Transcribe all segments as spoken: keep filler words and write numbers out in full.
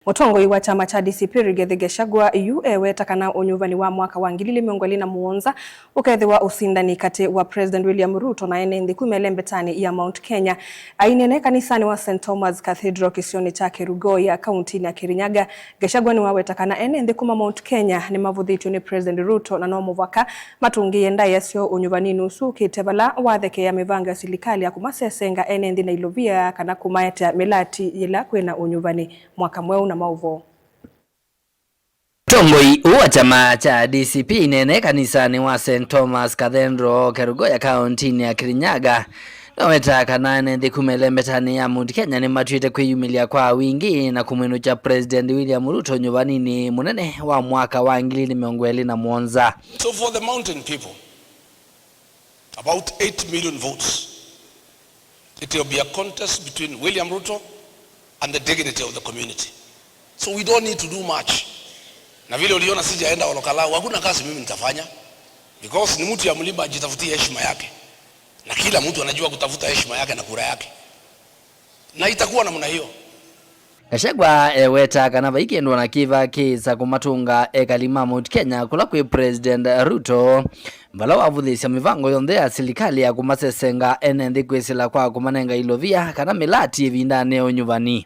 Mũtongoi wa kyama kya D C P Rigathi Gachagua yu eweta kana ũnyuvani wa mwaka wa ngili ili mĩongo ĩlĩ na mũonza ũkethĩwa ũsindani katĩ wa President William Ruto na ene nthĩ kuma ĩlembetanĩ ya Mount Kenya. Aineena kanisanĩ wa Saint Thomas Cathedral kĩsionĩ kya Kerugoya, kauntinĩ ya Kirinyaga, Gachagua nĩwaweta kana ene nthĩ kuma Mount Kenya nĩmavũthĩtw'e nĩ President Ruto na no mũvaka matũngĩĩe ndaĩa syoo ũnyuvaninĩ ũsu ũkĩte, vala wathekeea mĩvango ya silikalĩ ya kũmasesenga ene nthĩ na ilovia kana kũmaetea mĩlati yĩla kwĩna ũnyuvani mwaka mweũ na maũvoo. Mũtongoi ũũ wa kyama kya D C P aineena kanisanĩ wa Saint Thomas Cathedral, Kerugoya, kauntinĩ ya Kirinyaga, nĩwawetaa kana ene nthĩ kuma ĩlembetanĩ ya Mount Kenya nĩmatw'ĩte kwĩyumĩlya kwa wingĩ na kũmwĩnũkya President William Ruto ũnyuvaninĩ mũnene wa mwaka wa ngili ili mĩongo ĩlĩ na mũonza. So for the mountain people, about eight million votes, it will be a contest between William Ruto and the dignity of the community. So we don't need to do much. Na vile uliona sijaenda Olokalau, hakuna kazi mimi nitafanya, because ni mtu ya mlima ajitafutie heshima yake, na kila mtu anajua kutafuta heshima yake na kura yake, na itakuwa namna hiyo. Gachagua eweta kana vai kĩndũ na kĩva kĩĩsa kũmatũnga ekali ma Mount Kenya kũla kwĩ President Ruto, vala wavũthĩĩsya mĩvango yonthe ya silikalĩ ya kũmasesenga ene nthĩ kwĩsĩla kwa kũmanenga ilovia kana mĩlati ĩvindanĩ ya ũnyuvani.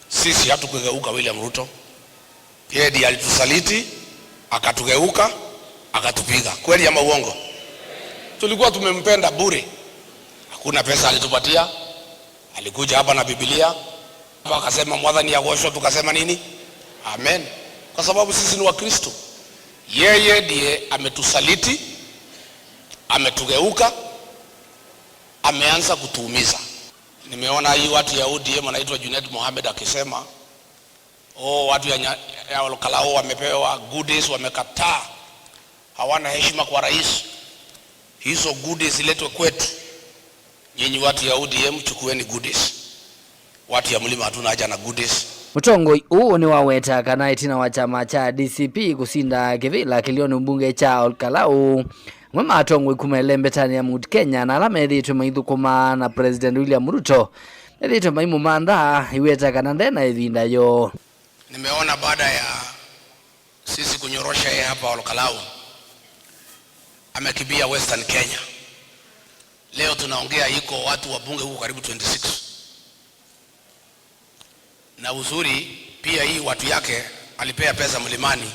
Sisi hatukugeuka William Ruto. Yeye ndiye alitusaliti, akatugeuka, akatupiga. Kweli ama uongo? Tulikuwa tumempenda bure. Hakuna pesa alitupatia. Alikuja hapa na Biblia. Hapa akasema, "Mwathani agocwe," tukasema nini? Amen. Kwa sababu sisi ni Wakristo. Yeye ndiye ametusaliti, ametugeuka, ameanza kutuumiza. Nimeona hii watu ya O D M anaitwa Junet Mohamed akisema, "Oh, watu ya, nya- ya Olkalau wamepewa goodies," wamekataa. Hawana heshima kwa rais. Hizo goodies ziletwe kwetu. Nyinyi watu ya O D M, chukueni goodies. Watu ya mlima hatuna haja na goodies. Mũtongoi ũũ nĩwaweta kana ĩtina wa kyama kya D C P kũsinda kĩvĩla kĩlĩonĩ mbunge kya Olkalau, amwe ma atongoi kuma ĩlembetanĩ ya Mount Kenya na ala methĩĩtwe maithũkũma na President William Ruto methĩĩtwe maimũmantha, iweta kana nde na ĩvinda yoo. Nimeona baada ya sisi kunyorosha yeye hapa Olkalau, amekimbia Western Kenya. Leo tunaongea, iko watu wa bunge huko karibu twenty six. Na uzuri pia, hii watu yake alipea pesa mlimani,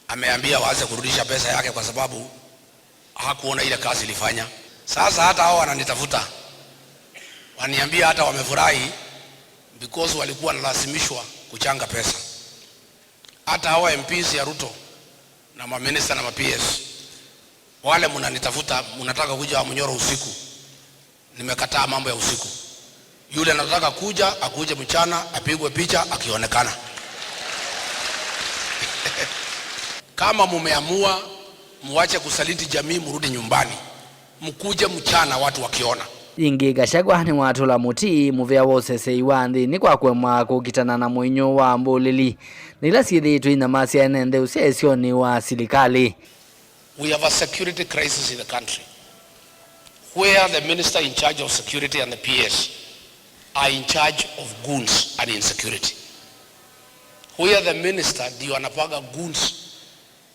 ameambia waanze kurudisha pesa yake kwa sababu hakuona ile kazi ilifanya. Sasa hata hao wananitafuta, waniambia hata wamefurahi because walikuwa wanalazimishwa kuchanga pesa. Hata hao M Ps ya Ruto na maminista na ma P S, wale mnanitafuta, mnataka kuja Wamunyoro usiku, nimekataa mambo ya usiku. Yule anataka kuja, akuje mchana, apigwe picha akionekana. Kama mumeamua muache kusaliti jamii, murudi nyumbani, mkuje mchana watu wakiona. Yĩngĩ, Gachagua nĩwatũla mũtĩ mũvea wa ũseseĩ wa nthĩnĩ kwa kũema kũkitana na mũinyũ wa mbũlĩli na ila syĩthĩĩtwe inyamasya ene nthĩ ũseseonĩ wa silikalĩ. We have a security crisis in the country where the minister in charge of security and the P S are in charge of goons and insecurity. Where the minister ndio anapanga goons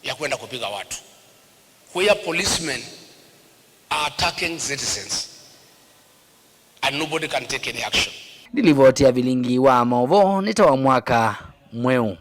ya kwenda kupiga watu. Where policemen are attacking citizens and nobody can take any action. Ndilivoti ya vilingi wa maũvoo nĩ ta wa mwaka mweũ.